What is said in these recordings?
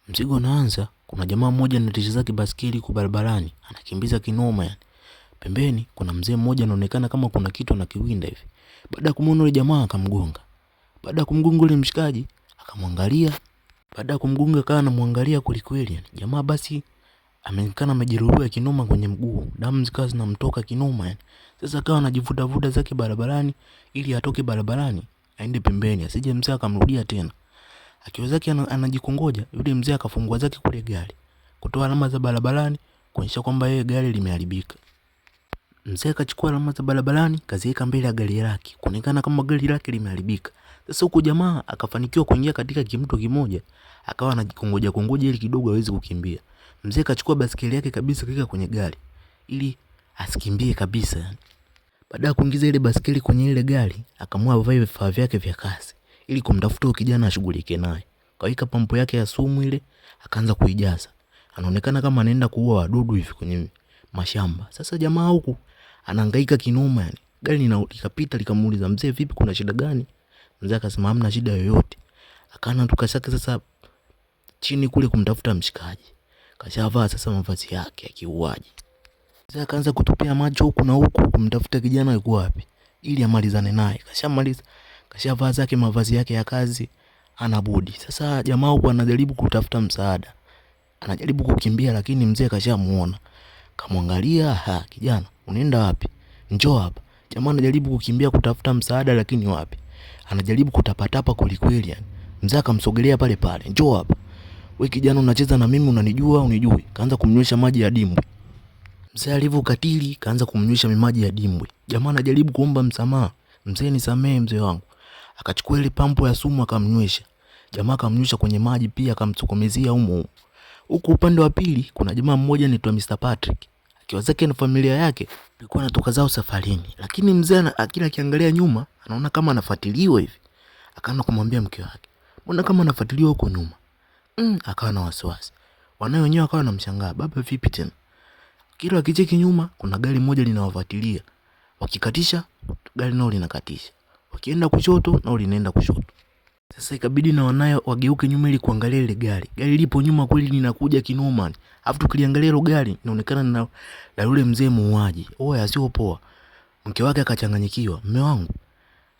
Mzigo unaanza, kuna jamaa mmoja anaendesha zake baskeli huko barabarani, anakimbiza kinoma yani. Pembeni kuna mzee mmoja anaonekana kama kuna kitu anakiwinda hivi. Baada ya kumuona yule jamaa akamgonga. Baada ya kumgonga yule mshikaji akamwangalia. Baada ya kumgonga akawa anamwangalia kweli kweli yani. Jamaa basi ameonekana amejeruhiwa kinoma kwenye mguu, damu zikawa zinamtoka kinoma yani. Sasa akawa anajivuta vuta zake barabarani ili atoke barabarani aende pembeni asije mzee akamrudia tena. Akiwa zake anajikongoja, yule mzee akafungua zake kule gari, kutoa alama za barabarani kuonyesha kwamba yeye gari limeharibika. Mzee akachukua alama za barabarani kaziweka mbele ya gari lake, kuonekana kama gari lake limeharibika. Sasa huko jamaa akafanikiwa kuingia katika kimto kimoja, akawa anajikongoja kongoja ili kidogo aweze kukimbia. Mzee akachukua basikeli yake kabisa kaweka kwenye gari ili asikimbie kabisa. Baada ya kuingiza ile basikeli kwenye ile gari, akaamua avae vifaa vyake vya kazi ili kumtafuta huyo kijana ashughulike naye. Kaweka pampu yake ya sumu ile, akaanza kuijaza. Anaonekana kama anaenda kuua wadudu hivi kwenye mashamba. Sasa jamaa huku anahangaika kinoma yani. Gari likapita likamuuliza mzee, vipi kuna shida gani? Mzee akasema hamna shida yoyote. Akaana tukashaka sasa chini kule kumtafuta mshikaji. Kashavaa sasa mavazi yake ya kiuaji. Mzee akaanza kutupia macho huku na huku kumtafuta kijana yuko wapi ili amalizane naye. Kashamaliza, kashavaa zake mavazi yake ya kazi, hana budi. Sasa jamaa huku anajaribu kutafuta msaada. Anajaribu kukimbia lakini mzee kashamuona. Kamwangalia, ha, kijana, unaenda wapi? Njoo hapa. Jamaa anajaribu kukimbia kutafuta msaada lakini wapi? Anajaribu kutapatapa kweli kweli yani. Mzee akamsogelea pale pale. Njoo hapa. We kijana unacheza na mimi, unanijua unijui? Kaanza kumnywesha maji ya dimbwi. Mzee alivyokatili kaanza kumnywesha maji ya dimbwi. Jamaa anajaribu kuomba msamaha. Mzee nisamee mzee wangu. Akachukua ile pampu ya sumu akamnywesha. Jamaa akamnywesha kwenye maji pia akamsukumizia humo humo. Huku upande wa pili kuna jamaa mmoja anaitwa Mr. Patrick. Akiwa zake na familia yake alikuwa anatoka zao safarini. Lakini mzee akila akiangalia nyuma anaona kama anafuatiliwa hivi. Akaanza kumwambia mke wake, mbona kama anafuatiliwa huko nyuma? Akawa na wasiwasi. Wanawe wenyewe wakawa wanamshangaa, baba vipi tena? Kila akicheki nyuma kuna gari moja linawafuatilia. Wakikatisha gari nao linakatisha. Wakienda kushoto nao linaenda kushoto. Sasa ikabidi na wanaye wageuke nyuma ili kuangalia ile gari. Gari lipo nyuma kweli linakuja kinoma. Alafu tukiliangalia hilo gari inaonekana na la yule mzee muuaji. Oya sio poa. Mke wake akachanganyikiwa, mume wangu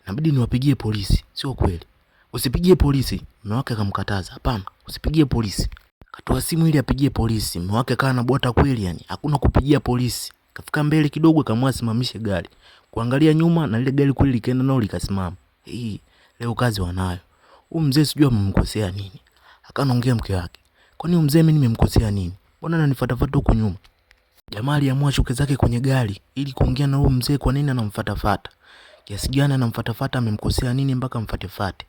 inabidi niwapigie polisi. Sio kweli. Usipigie polisi. Mume wake akamkataza, hapana, usipigie polisi. Katoa simu ili apigie polisi. Mume wake akawa anabwata kweli yani, hakuna kupigia polisi. Kafika mbele kidogo akaamua asimamishe gari. Kuangalia nyuma na lile gari kweli likaenda nao likasimama. Hii leo kazi wanayo. Huyu mzee sijui amemkosea nini. Akaongea mke wake, kwani huyu mzee mimi nimemkosea nini? Mbona ananifuatafuata huku nyuma? Jamaa aliamua shuke zake kwenye gari ili kuongea na huyu mzee kwa nini anamfuatafuata. Kiasi gani anamfuatafuata, amemkosea nini mpaka amfuatefuate.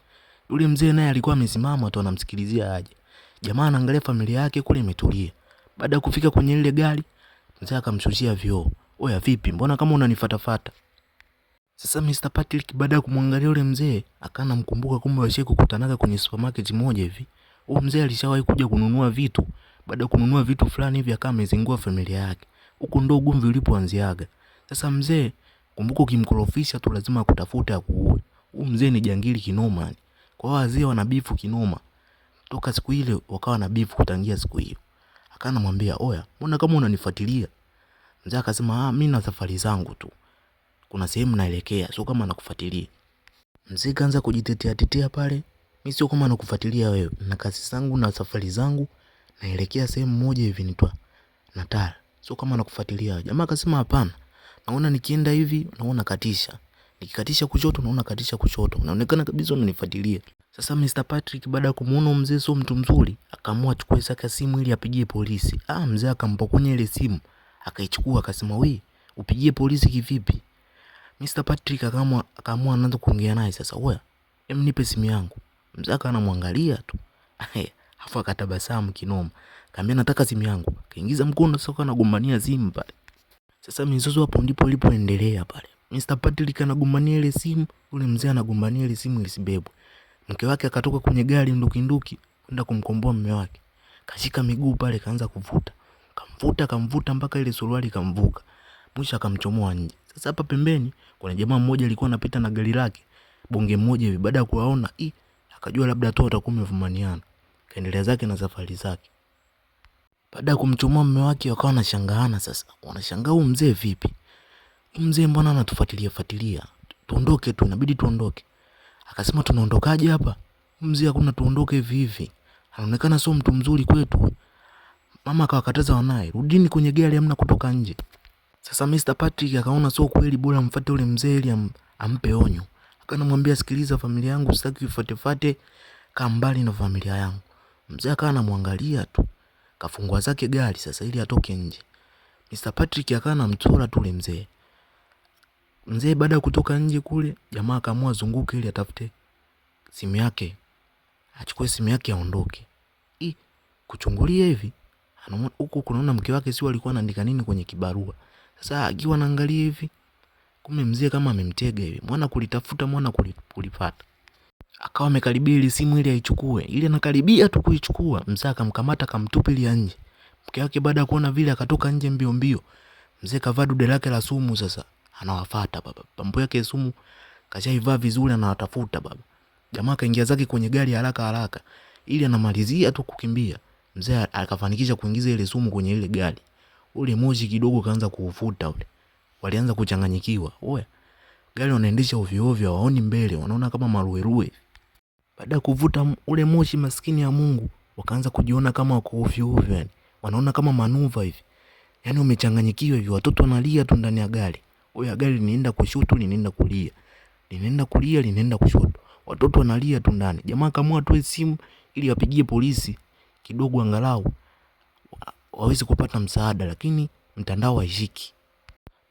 Yule mzee naye alikuwa amesimama tu anamsikilizia aje. Jamaa anaangalia familia yake kule imetulia. Baada ya kufika kwenye ile gari, mzee akamshushia vioo. Oya vipi, mbona kama unanifuatafuata? Sasa Mr. Patrick baada ya kumwangalia yule mzee, akawa anamkumbuka kumbe walishawahi kukutanaga kwenye supermarket moja hivi. Huyu mzee alishawahi kuja kununua vitu. Baada ya kununua vitu fulani hivi akawa amezingua familia yake. Huko ndo ugomvi ulipoanziaga. Sasa mzee, kumbuka ukimkorofisha tu lazima akutafute akuue. Huyu mzee ni jangili kinoma yani. Kwa hiyo wazee wana bifu kinoma. Toka siku ile wakawa na bifu kutangia siku hiyo. Akawa anamwambia, oya, mbona kama unanifuatilia? Mzee akasema, mimi na safari zangu tu. Kuna sehemu naelekea, sio kama nakufuatilia. Mzee kaanza kujitetea tetea pale, mimi sio kama nakufuatilia wewe, na kazi zangu na safari zangu naelekea sehemu moja hivi nitwa Natal. Sio kama nakufuatilia. Jamaa akasema hapana. Naona nikienda hivi naona katisha. Nikikatisha kushoto naona katisha kushoto. Naonekana kabisa unanifuatilia. Sasa Mr. Patrick baada ya kumuona mzee sio mtu mzuri, akaamua achukue zake simu ili apigie polisi. Mzee akampokonya ile simu, akaichukua akasema, "We, upigie polisi kivipi?" Mr. Patrick akaamua anaanza kuongea naye sasa, "Oya, em nipe simu yangu." Mzee akawa anamwangalia tu. Afu akatabasamu kinoma. Kaambia nataka simu yangu. Kaingiza mkono sasa anagombania simu pale. Sasa mizozo hapo ndipo ilipoendelea pale. Mr. Patrick anagombania ile simu, yule mzee anagombania ile simu isibebwe. Mke wake akatoka kwenye gari ndukinduki kwenda kumkomboa mume wake. Kashika miguu pale kaanza kuvuta. Kamvuta kamvuta mpaka ile suruali kamvuka. Mwisho akamchomoa nje. Sasa hapa pembeni kuna jamaa mmoja alikuwa anapita na gari lake bonge moja hivi. Baada ya kuwaona, akajua labda tu watakuwa wamevumaniana. Kaendelea zake na safari zake. Baada ya kumchomoa mume wake wakawa wanashangaana sasa. Wanashangaa huyu mzee vipi? Huyu mzee mbona anatufuatilia fuatilia? Tuondoke tu, inabidi tuondoke. Akasema tunaondokaje hapa? Mzee hakuna tuondoke hivi hivi. Anaonekana sio mtu mzuri kwetu. Mama akawakataza wanaye, rudini kwenye gari, hamna kutoka nje. Sasa Mr. Patrick akaona sio kweli, bora amfuate yule mzee ili ampe onyo. Akanamwambia, sikiliza familia yangu sitaki uifuatefuate, kaa mbali na familia yangu. Mzee akawa anamwangalia tu. Kafungua zake gari sasa ili atoke nje. Mr. Patrick akawa anamchora tu yule mzee. Mzee baada ya kutoka nje kule, jamaa akaamua azunguke ili atafute simu yake. Achukue simu yake aondoke. Kuchungulia hivi, huku kunaona mke wake sio alikuwa anaandika nini kwenye kibarua. Sasa akiwa anaangalia hivi, kumbe mzee kama amemtega hivi. Mwana kulitafuta, mwana kulipata. Akawa amekaribia ile simu ili aichukue. Ile anakaribia tu kuichukua, mzee akamkamata akamtupilia nje. Mke wake baada ya kuona vile akatoka nje mbio mbio. Mzee kavaa dude lake la sumu sasa. Anawafuata baba. Pambo yake sumu kashaivaa vizuri anawatafuta baba. Jamaa kaingia zake kwenye gari haraka haraka. Ili anamalizia tu kukimbia. Mzee akafanikisha kuingiza ile sumu kwenye ile gari. Ule moshi kidogo kaanza kuufuta ule. Walianza kuchanganyikiwa. Oya, gari wanaendesha ovyo ovyo, hawaoni mbele, wanaona kama maruerue. Baada ya kuvuta ule moshi, maskini ya Mungu, wakaanza kujiona kama wako ovyo ovyo yani. Wanaona kama manuva hivi. Yaani wamechanganyikiwa hivi, watoto wanalia tu ndani ya gari. Oya, gari linaenda kushoto, linaenda kulia. Linaenda kulia, linaenda kushoto. Watoto wanalia tu ndani. Jamaa akaamua atoe simu ili wapigie polisi kidogo angalau waweze kupata msaada, lakini mtandao haishiki.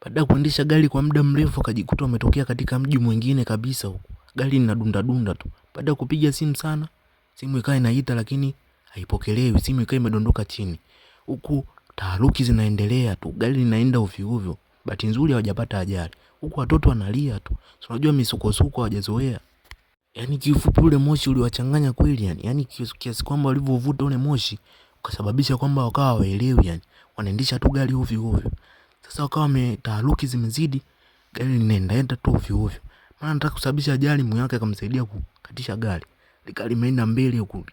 Baada ya kuendesha gari kwa muda mrefu akajikuta wametokea katika mji mwingine kabisa huku. Gari linadunda dunda tu. Baada ya kupiga simu sana, simu ikawa inaita lakini haipokelewi, simu ikawa imedondoka chini. Huku taharuki zinaendelea tu, gari linaenda ovyo ovyo. Bahati nzuri hawajapata ajali. Huku watoto wanalia tu. Si unajua misukosuko hawajazoea. Yaani kiufupi ule moshi uliwachanganya kweli yani. Yaani kiasi kwamba walivyovuta ule moshi ukasababisha kwamba wakawa hawaelewi yani. Wanaendesha tu gari ovyo ovyo. Sasa wakawa taharuki zimezidi, gari linaendaenda tu ovyo ovyo. Maana anataka kusababisha ajali, mume wake akamsaidia kukatisha gari. Likawa limeenda mbele huku.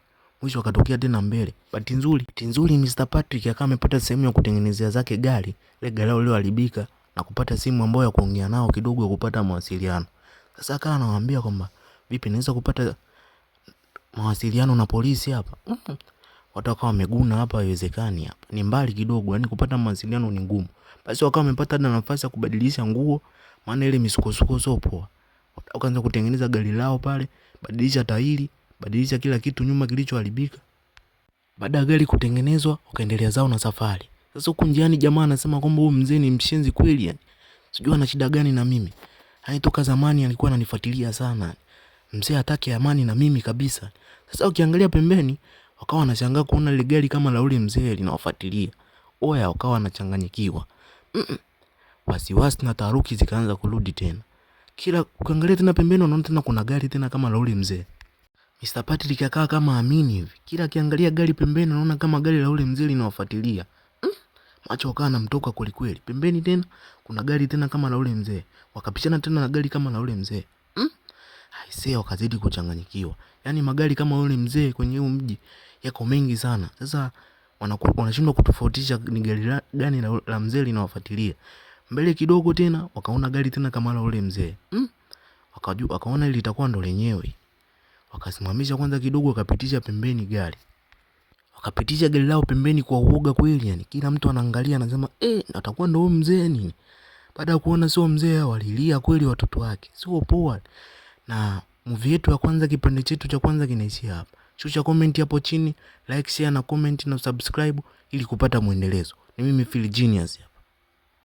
Mwisho akatokea tena mbele. Bahati nzuri Mr. Patrick akawa amepata sehemu ya kutengenezea zake gari, ile gari lao lililoharibika, na kupata simu ambayo ya kuongea nao kidogo ya kupata mawasiliano. Sasa akawa anawaambia kwamba vipi naweza kupata mawasiliano na polisi hapa? Watu wakawa wameguna hapa, haiwezekani hapa. Ni mbali kidogo, yani kupata mawasiliano ni ngumu. Basi wakawa wamepata na nafasi ya kubadilisha nguo, maana ile misukosuko sio poa. Wakaanza kutengeneza gari lao pale, badilisha tairi, badilisha kila kitu nyuma kilichoharibika. Baada ya gari kutengenezwa, wakaendelea zao na safari. Sasa huku njiani jamaa anasema kwamba huyu mzee ni mshenzi kweli yani. Sijui ana shida gani na mimi. Yaani toka zamani alikuwa ananifuatilia sana. Mzee hataki amani na mimi kabisa. Sasa ukiangalia pembeni, wakawa wanashangaa kuona ile gari kama la yule mzee linawafuatilia. Oya, wakawa wanachanganyikiwa. Wasiwasi na taharuki zikaanza kurudi tena. Kila ukiangalia tena pembeni unaona tena kuna gari tena kama la yule mzee. Mr. Patrick akawa kama amini hivi. Kila akiangalia gari pembeni anaona kama gari la yule mzee linawafuatilia. Macho akawa anamtoka kweli kweli. Pembeni tena kuna gari tena kama la yule mzee. Wakapishana tena na gari kama la yule mzee. Aisee, wakazidi kuchanganyikiwa. Yaani magari kama yule mzee kwenye huu mji yako mengi sana. Sasa wanashindwa kutofautisha ni gari gani la mzee linawafuatilia. Mbele kidogo tena wakaona gari tena kama la yule mzee. Wakaona ile litakuwa ndo lenyewe. Wakasimamisha kwanza kidogo, wakapitisha pembeni gari. Wakapitisha gari lao pembeni kwa uoga kweli yani. Kila mtu anaangalia anasema, atakuwa ndo huyu mzee nini? Baada ya kuona sio mzee, walilia kweli watoto wake. Sio poa. Na movie yetu ya kwanza, kipande chetu cha kwanza kinaishia hapa. Shusha comment hapo chini, like, share na comment na subscribe ili kupata mwendelezo. Ni mimi Phil Genius hapa.